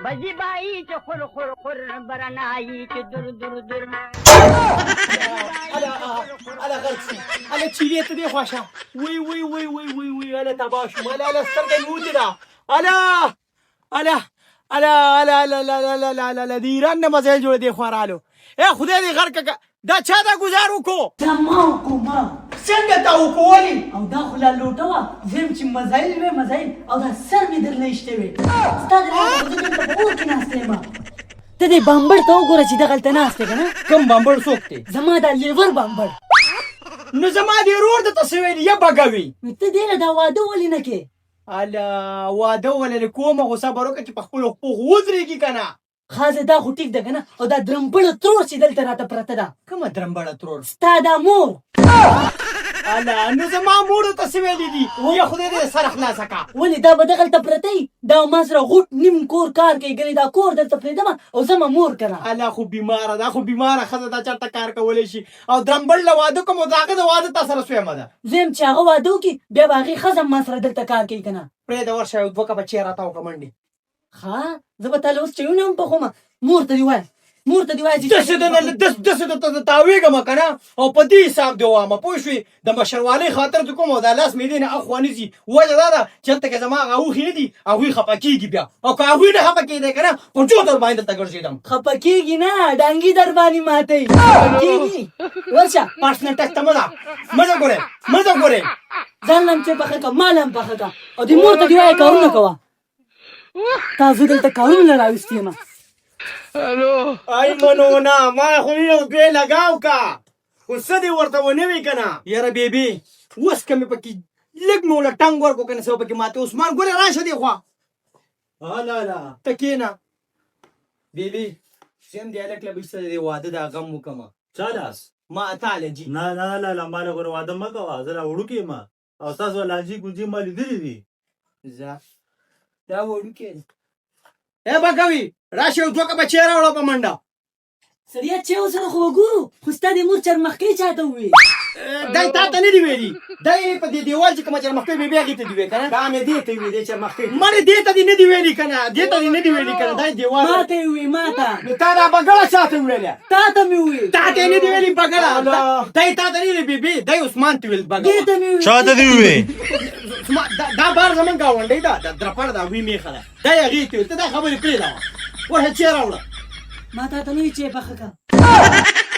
بزی چې خور خور خور برنای چې در در در. الا الا غرق شو، الا چیلې ته دې خواشه. وی وی وی وی وی وی، الا تباه شوم. الا الا، سترګه مې وتې ده. الا الا الا الا الا الا الا الا الا الا، د ایران نه مزایل جوړ دی خوا رالو. ای خدای دې غرق که، دا چا دا ګزار وکړو؟ دا ما وکړو، ما. څنګه تا وکړو؟ ولې؟ او دا خو لا لوټه وه. زه یم چې مزایل وې، مزایل، او دا سر مې درله ایشتی وی. ستا د لاسه خو زه دلته په اور کې ناسته یم. ته دې بامبړ ته وګوره چې دغلته ناست دی که نه. کوم بامبړ؟ څوک دی؟ زما دا لیور بامبړ. نو زما دې ورور ته څه ویلي یا بګوي؟ نو ته دې له دا واده ولې نه کې؟ الا واده ولې کومه؟ خو صبر وکړه چې په خپلو پښو ودرېږي که نه. ښځه دا خو ټیک ده که نه. او دا درمبړه ترور چې دلته راته پرته ده. کومه درمبړه ترور؟ ستا دا مور. الا نو زما مور ته څه ویلي دي؟ یا خدای دې سره خلاصه کا. ولې دا به دغلته پرته وي؟ دا ما سره غوټ نیم کور کار کوي، ګنې دا کور دلته پرېږدمه او زما مور که نه. الا خو بیماره ده، خو بیماره ښځه دا چېرته کار کولی شي؟ او درمبړ له واده کوم او د هغه د واده تا سره سویمه ده. زه یم چې هغه واده وکړي، بیا به هغې ښځه ما سره دلته کار کوي که نه. پرېږده، ورشه یو دوه کپه چای راته وکړه منډې. ښه، زه به تاله اوس چایونه هم پخومه. مور ته دې وایه، مور ته دې وایه چې داسې د نه داسې درته زه تاوېږم که نه، او په دې حساب دې وامه، پوه شوې؟ د مشروالۍ خاطر دې کوم او دا لاس مې دې نه اخوا نه ځي. وجه دا ده چې هلته که زما هغه اوښې نه دي، هغوی خفه کېږي بیا، او که هغوی نه خفه کېدی که نه، په جو در باندې دلته ګرځېدم. خفه کېږي نه، ډانګي در باندې ماتوي. خفه کېږي، ورشه. پرسنل ټچ ته مه ځه، مه ځه ګورې، مه ځه ګورې. ځان له هم چای پخه که، ما له هم پخه که، او دې مور ته دې وایه کارونه کوه. تا زه دلته کارونه له راویستی یم. ای منونه، ما خو یو دوې لګاو کا، خو څه دې ورته ونه وي که نه. یاره بیبي، اوس که مې پکې لږ مې ورله ټنګ ورکړو که نه، څه به پکې ماته. عثمان ګله، راشه دې خوا. لالا. ته کښېنه بیبي. زه هم دې هلک له به څه د واده دا غم وکړم. چا لاس؟ ما تا له جي. نه نه لالا، ما له ګوره واده مه کوه، زه لا وړوکی یم او ستاسو لانجې ګونجې ما لیدلې دي. ځه، دا وړوکی دی. ای بګوي، راشه یو دوه کپه چای راوړه په منډه. سړیه، چای سره خو وګورو، خو ستا د مور چرمخکۍ چاته ووې؟ دی تا ته نه دي ویلي. دی په دې دیوال چې کومه چرمخکۍ بې بیا هغې ته دي ویل که نه. دا مې دې ته وي، دې چرمخکۍ. مړې، دې ته دې نه دي ویلي که نه؟ دې ته دې نه دي ویلي که نه؟ دی دیوال ما ته یې ووې، ما ته. نو تا دا بګړه چا ته وویله؟ تا ته مې ووې. تا ته یې نه دي ویلي بګړه. دی تا ته نه دي بې دی عثمان ته ویل بګړه. دې ته مې ووې. چا ته دې ووې؟ دا بار زمونږ ګاونډی ده، دا درپړ ده، هغوی میخه ده. دی هغې ته ویل. ته دا خبرې پرېږده، ورشه چای راوړه. ما تا ته نه وي چای پخه که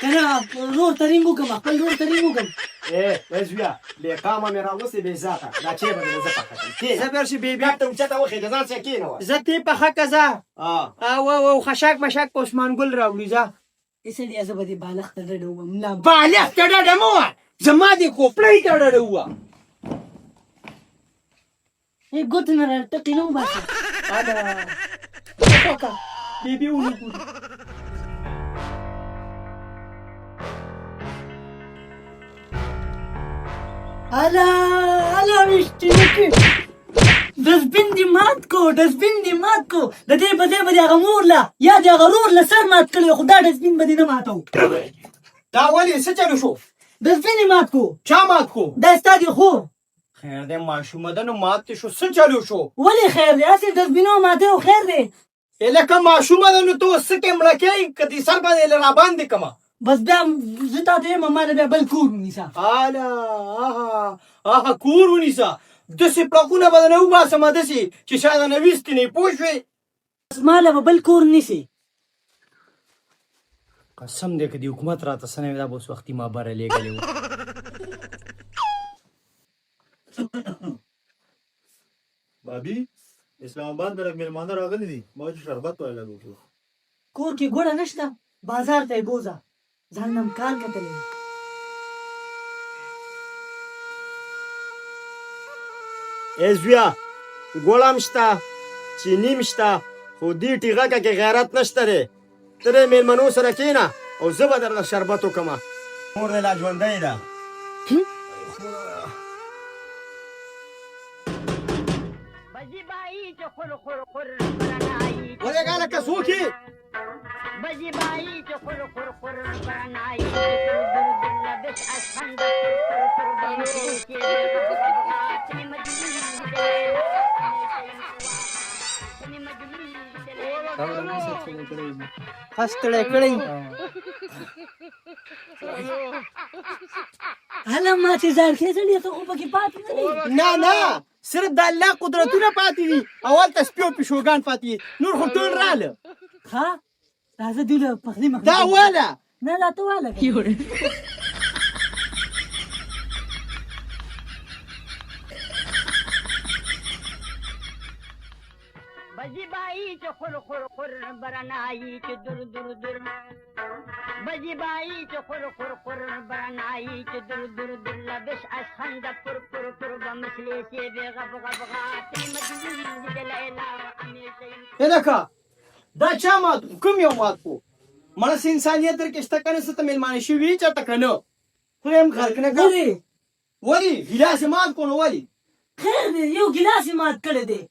که نه، ورور ته رینګ وکړم، خپل ورور ته رینګ وکړم. ای وای زویه، بې قامه مې راوستې، بې ذاته. دا چای به درله زه پخه کړم. کښېنه. زه به شي بیبي. ګپ ته اوچته وخېژه، ځان سره کښېنوه. زه تی پخه که ځه. او او خشاک مشاک په عثمان ګل راوړي، ځه. ای سړیه، زه به دې بالښت ته ډډه ووهم. ملا بالښت ته ډډه مه وه، زما دې کوپړۍ ته ډډه ووه. ای ګوتو نه راټقې نه وباسه. اله وکړه بیبي، ونه ګوري. الا الا، ویشتي وکړي. ډسبین دې مات کو، ډسبین دې مات کو. د دې په ځای به دې هغه مور له یا دې هغه ورور له سر مات کړی، خو دا ډسبین به دې نه ماتو. دا ولې؟ څه چلو شو؟ ډسبین یې مات کو. چا مات کو؟ دا ستا دې خور. خیر دی، ماشومه ده نو مات شو. څه چلو شو؟ ولې خیر دی؟ هسې ډسبینو ماته او خیر دی. لکه ماشومه ده نو ته اوس څه کې مړه کوې که دې سر باندې له راباندې کمه؟ بس بیا زه تا ته وایم، ما له بیا بل کور ونیسه. اله اها اها، کور ونیسه. داسې پړکونه به درنه وباسم داسې چې چا درنه ویستي نه وي، پوه شوې؟ بس ما له به بل کور نیسې. قسم دی که د حکومت راته څه نه وي، دا به اوس وختي ما بره لېږلی و. بابي، اسلام آباد نه لږ مېلمانه راغلي دي، ما چې شربت وایي لږ وکړو. کور کې ګوړه نشته، بازار ته یې بوځه. ځان هم کار کتلی دی. ای زویه، ګوړه هم شته، چیني هم شته، خو دې ټیغکه کې غیرت نشته دی. ته د مېلمنو سره کښېنه او زه به درله شربت وکړم. مور دې لا ژوندۍ ده؟ ولېږه هلکه، څوک یې؟ ستړی کړی یم. ښه ستړی کړی. هله ما چې ځار کې سړی ته خو پکې پاتې نه دی. نه نه، صرف د الله قدرتونه پاتې دي او هلته سپي او پیشوګان پاتې دي، نور خو ټول راله. ښه راځه دوی له پخلي مخلي. دا واله. نه دا ته واله. بزی بائی چې خور خور خور برنائی چې در در در، بزی بائی چې خور خور خور برنائی چې در در در، لبش از خند پر پر پر بمثلی سی بے غب غب غاتی مجنون د لیلا همیشه. لکه دا چا مات کو؟ کوم یو مات کو؟ مړه څه انسانیت در کې شته که نه؟ څه ته مېلمانه شوي چېرته که نه؟ خدای هم غرق نه کړه. ولې؟ ولې ګیلاس یې مات کو نو ولې؟ خیر دی، یو ګیلاس یې مات کړی دی،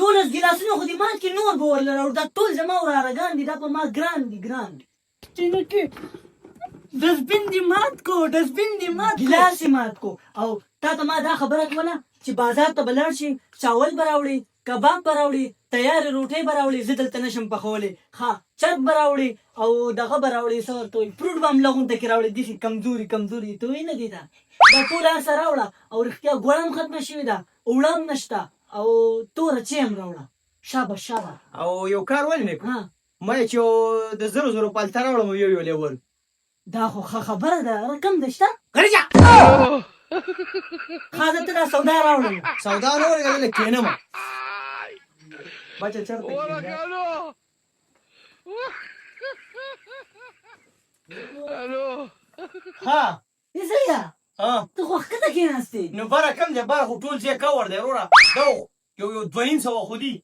12 ګیلاسونه خو دې مات کړي، نور به ورله راوړو. دا ټول زما وراره دي، دا په ما ګران دي ګران. چینکې ډسبین دې مات کو، ډسبین دې مات کو، ګیلاس یې مات کو. او تا ته ما دا خبره کوله چې بازار ته به لاړ شي، چاول به راوړي، کباب به راوړي، تیارې روټۍ به راوړي، زه دلته نشم پخولی. ښه چرګ به راوړي او دغه به راوړي، څه ورته وایي، فروټ به هم لغونته کې راوړي، داسې کمزوري کمزوري ته وایي نه دي. دا دا ټول هر څه راوړه. او رښتیا ګوړه هم ختمه شوې ده، اوړه هم نشته، او توره چای هم راوړه. شابه شابه. او یو کار ولې نه کوو؟ ها. ما یې چې د زرو زرو پالته راوړم یو یو لیول. دا خو ښه خبره ده، رقم دې شته؟ غلی شه. ښه ته دا سودا راوړم. سودا نه ورګه لږ کښېنم بچه، چېرته کښېنم؟ ها. زویه. ها. ته خو ښکته کښېناستې. نو بره کم دی؟ بره خو ټول ځای کور دی وروره، دا یو یو 250 خو دي.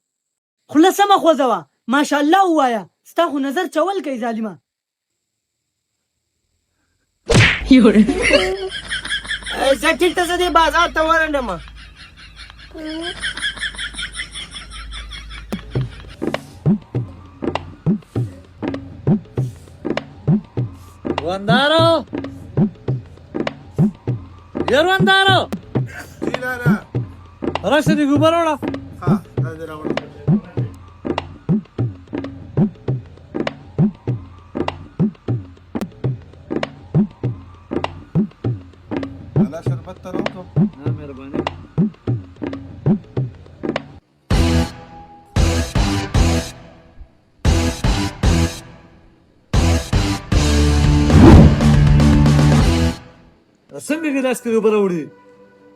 خوله سمه خوځوه، ماشاءالله ووایه، ستا خو نظر چول کوي ظالمه. زه ټیک ته زه دې بازار ته ورنډم. وندارو یار وندارو. جی لالا. راشه دې ګوبر وړه. ها دا دې راوړم. لالا شربت ته راوکم؟ نه مهرباني. څنګه ګلاس کې اوبه راوړي؟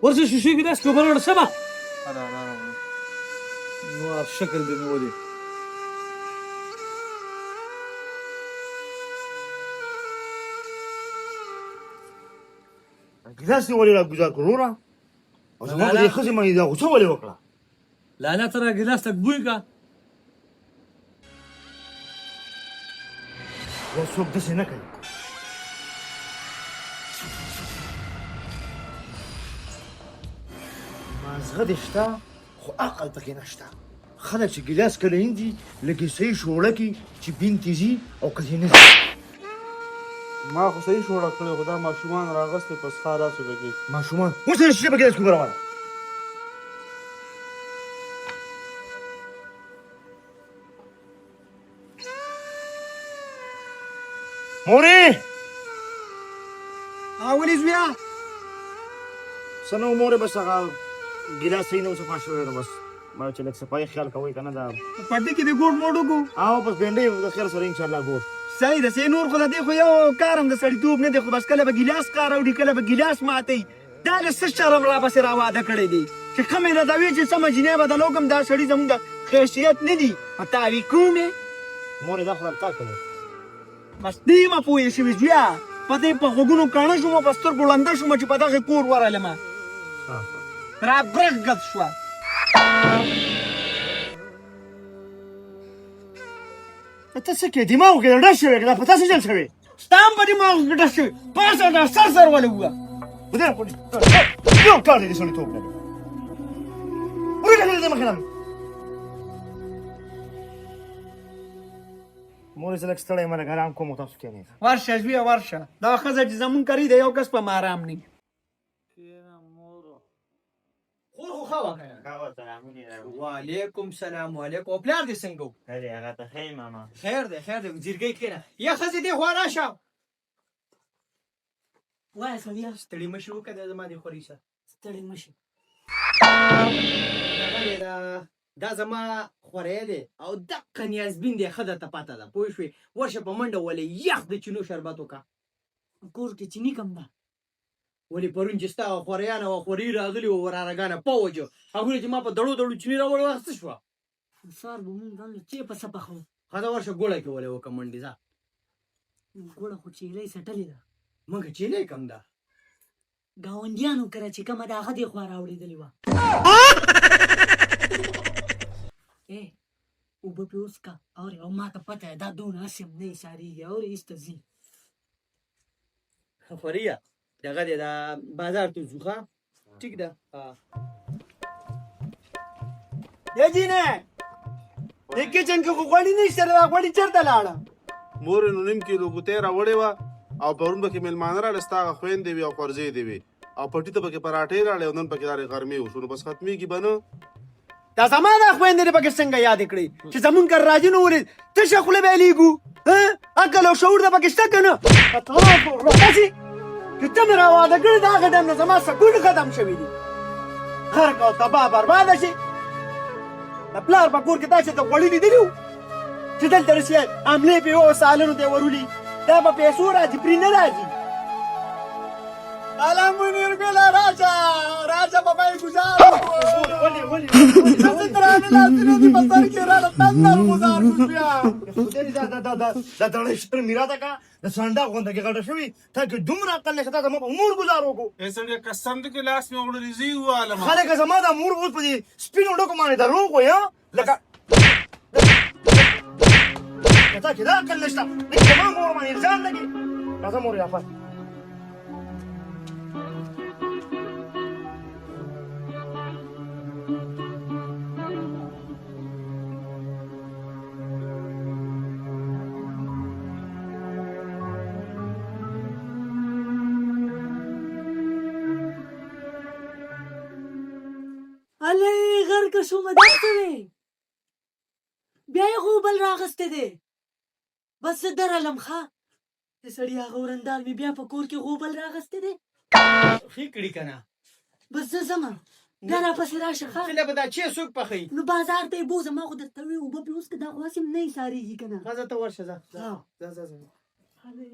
ورشه شیشې ګلاس کې اوبه راوړه سمه. را را راوړم. نو شکل دې نیولې. ګیلاس دې ولې را ګوزار کړو وروره؟ او زما په دې ښځې باندې دا غوسه ولې وکړه؟ لالا ته را ګیلاس لږ بوی کا. دا څوک داسې نه کوي. مازغه دې شته خو عقل پکې نشته. خلک چې ګیلاس کله هندي لږ یې صحیح شوړه کړي چې بینتې ځي او که دې نه ځي. ما خو صحیح شوړه کړې، خو دا ماشومان راغستې په څښا راسو پکې. ماشومان اوس یې شیشه په ګیلاس کې روانه. مورې. ها ولې زویه؟ څه نه مورې، بس هغه ګیلاس صحیح نه و صفا شوی، نو بس ما چې لږ صفایي خیال کوئ که نه دا. پټي کې د ګوډ موډ وکړو. او بس بینډۍ د خیر سره انشاءالله ګوډ. صحیح ده. سې نور خو د دې خو یو کار هم د سړیتوب نه دی، خو بس کله به ګیلاس کار راوړي، کله به ګیلاس ماتوي. دا له څه شرم را پسې را واده کړی دی چې ښه مې درته ویل چې سمه جینۍ به درله وکړم، دا سړي زموږ د خیثیت نه دي او تا وی کومې. مورې دا خو تا کړی. بس دې مه پوه شوې زویه، په دې په غوږونو کاڼه شوم، په سترګو ړنده شوم چې په دغه کور ورغلم، را برغ شوه. ته څه کې دماغ کې ډډه شوې که دا په تا څه چل شوی؟ ستا هم په دماغ کې ډډه شوې، پاڅه دا سر سر ولې ووه. خدای خو یو کار دې سړیتوب نه دی. ورکه دې مخې نه. مورې زه لږ ستړی یم، لږ ارام کوم، تاسو کښېنئ. ورشه زویه ورشه، دا ښځه چې زمونږ کري د یو کس په ما ارام نه. خور خو ښه وه که نه؟ ښه وه، سلامونه یې راوړي. وعلیکم سلام. وعلیکم. او پلار دې څنګه و؟ ښه دی، هغه ته ښه یې ماما. خیر دی، خیر دی. زیرګۍ کښېنه. یا ښځې دې خوا راشه. وایه سړیه. ستړي مه شي وکړه دا زما دې خورۍ سره. ستړي مه شي. دغه دی، دا زما خوری دی او دقه نیازبین دی. ښه درته پته ده، پوه شوې؟ ورشه په منډه ولې یخ د چینو شربت وکړه. کور کې چیني کم ده. ولې پرون چې ستا خوریان او خوري راغلي وو، ورارګانه په وجه هغوی چې ما په دړو دړو چیني راوړل، هغه څه شوه؟ سهار به مونږ ځان له چې په څه پخوو. ښځه ورشه ګوړه کې ولې وکړه منډې ځه. ګوړه خو چیلۍ څټلې ده. مونږ چیلۍ کم ده. ګاونډیانو کره چې کومه ده هغه دې خوا راوړېدلې وه. ای اوبه پرې وڅکه اورې، او ما ته پته ده دا دونه هسې هم نه ایسارېږي اورې، ایسته ځي. خوریه دغه دی، دا بازار ته ځو. ښه ټیک ده. یا جینه، دې کچن کې خو غوړي نشته، دا غوړي چېرته لاړه؟ مور یې نو نیم کیلو ګوتې راوړې وه او پرون پکې مېلمانه راغله، ستا هغه خویندې وې او خورزې دې وې او پټي ته پکې پراټې راړې او نن پکې دارې غرمې وشو، نو بس ختمېږي به نه. دا زما دا خویندې دې پکې څنګه یادې کړې چې زمونږ کره راځي نو ولې تشه خوله به یې لیږو؟ عقل او شعور د پکې شته که نه؟ داسې چې ته مې راواده کړې د هغه ټایم نه زما سکون ختم شوي دي. غرق او تباه برباده شي. د پلار په کور کې داسې د غوړي لیدلي وو چې دلته رسي عملې پې وو سالنو ته یې ورولي. دا په پیسو راځي، پرې نه راځي. الا منیر ګله راشه راشه، په ما یې ګوزار وکړو. ولې ولې؟ داسې درانه لاسونه دي په سر کې راله تندر ګوزار کړو بیا. خدای دې دا دا دا دا دړې شرم راته کا، د سنډا غونډه کې غټه شوې، تا کې دومره عقل نشته، تا زما په مور ګوزار وکړو. ای سړیه، قسم دې که لاس مې وړلی، زه یې ووالم. خلک زما د مور اوس په دې سپینو ډکو باندې دروغ وایي، لکه تا کې دا عقل نشته زما مور باندې الزام لګي. راځه مور یې افر. هلئ غرقه شومه، دا څه وې؟ بیا یې غوبل راغستی دی. بس زه درلم. ښه د سړي هغه ورندار مې بیا په کور کې غوبل راغستی دی. ښې کړي که نه؟ بس زه ځمه، بیا راپسې راشه. ښه کله به دا چې څوک پخوي؟ نو بازار ته یې بوځه. ما خو درته وویل اوبه پرې وڅښه، دا خو هسې هم نه ایسارېږي که نه. ښه ځه، ته ورشه، ځه ځه ځه ځه. هلئ.